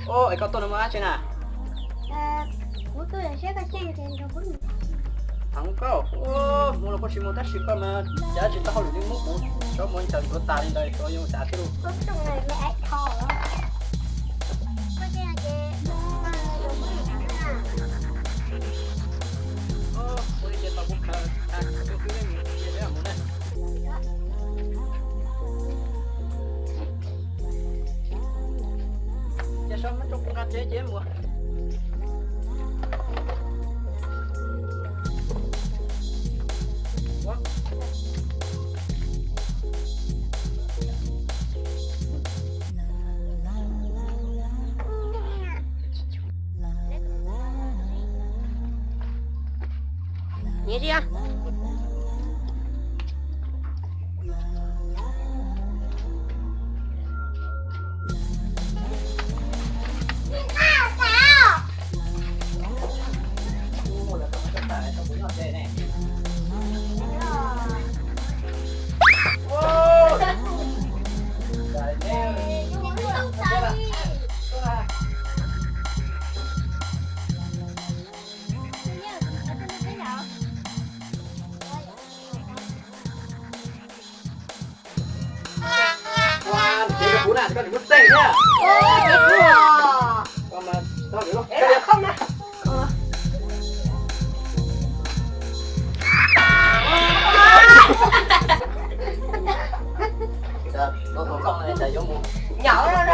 Os, es koj tuaj no muaj dab tsi na? Heev koj, mus los koj tsis mus tab sis koj mas cav tsis tau hauj lwm li, muab kuv cov muag ncaws tuav tas li ntawd, tsuav yuav tas xwb lauj. Ua li ces tau kuv khaws, khaws twb twb mus na. Ces sawv muab rau kuv nqa tsev ces mus. Nyiam li. Ua, tsev rau kuv na, koj tsis muaj txeej thiab. Koj mas tsis tau lwm loj. Nyam no no le.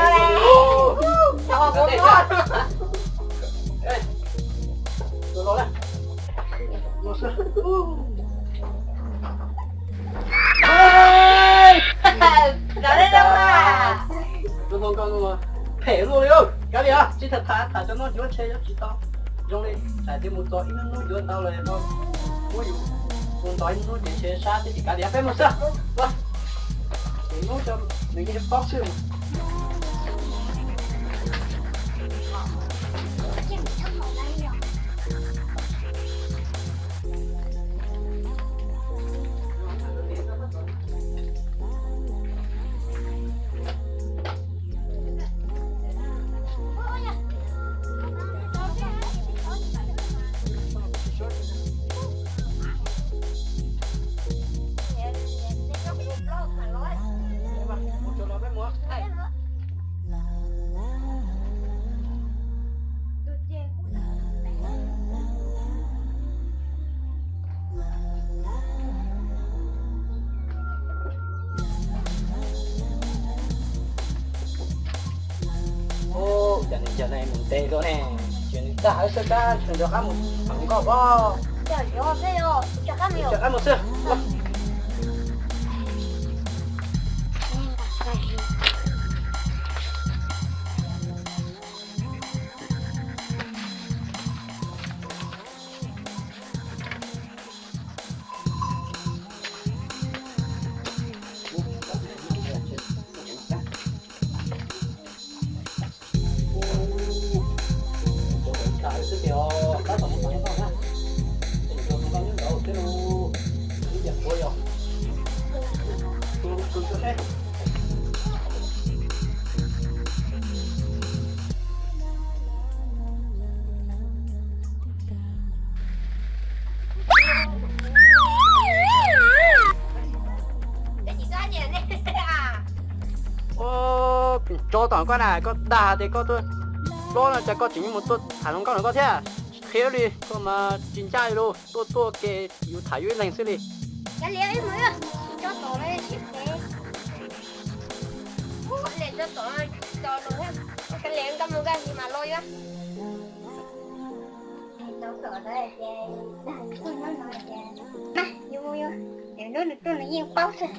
Tus los na. Los sib. Tus hluas nkauj no phem luaj li. Kav liam, tsis tham tham tham cov no yuav ntshe yuav tsis tau zoo li. Hais tias mus txog ib hnub hnub yuav tau los no, muab yus mus ntov ib hnub ces ntshe sab thiab, ces kav liam peb mus xwb. Tus hnub cov nws yeej paub xwb. Ub, cas nws cov neeg mus ntev dua ne, ces nws tag hauv xwb, kab nws rov qab mus, mus nkauj os. Rov qab mus xwb. Ub, tso tom koj na, koj dag tias koj tuaj plob no cas koj tseem mus tuaj tham hluas nkauj no koj thiab? Tsis qhia li, koj mas tsis ncaj li lauj, tuaj tuaj ke yus tham yus ib leeg xwb li. Kav liam, mus tso tom lawm sib phem. Mus kav liam, tso tom, tso tom, kav liam, nkaj mus nkaj mus mas los yuav. Yus mus yus, nws hnub nws tuaj nws yeej paub xwb.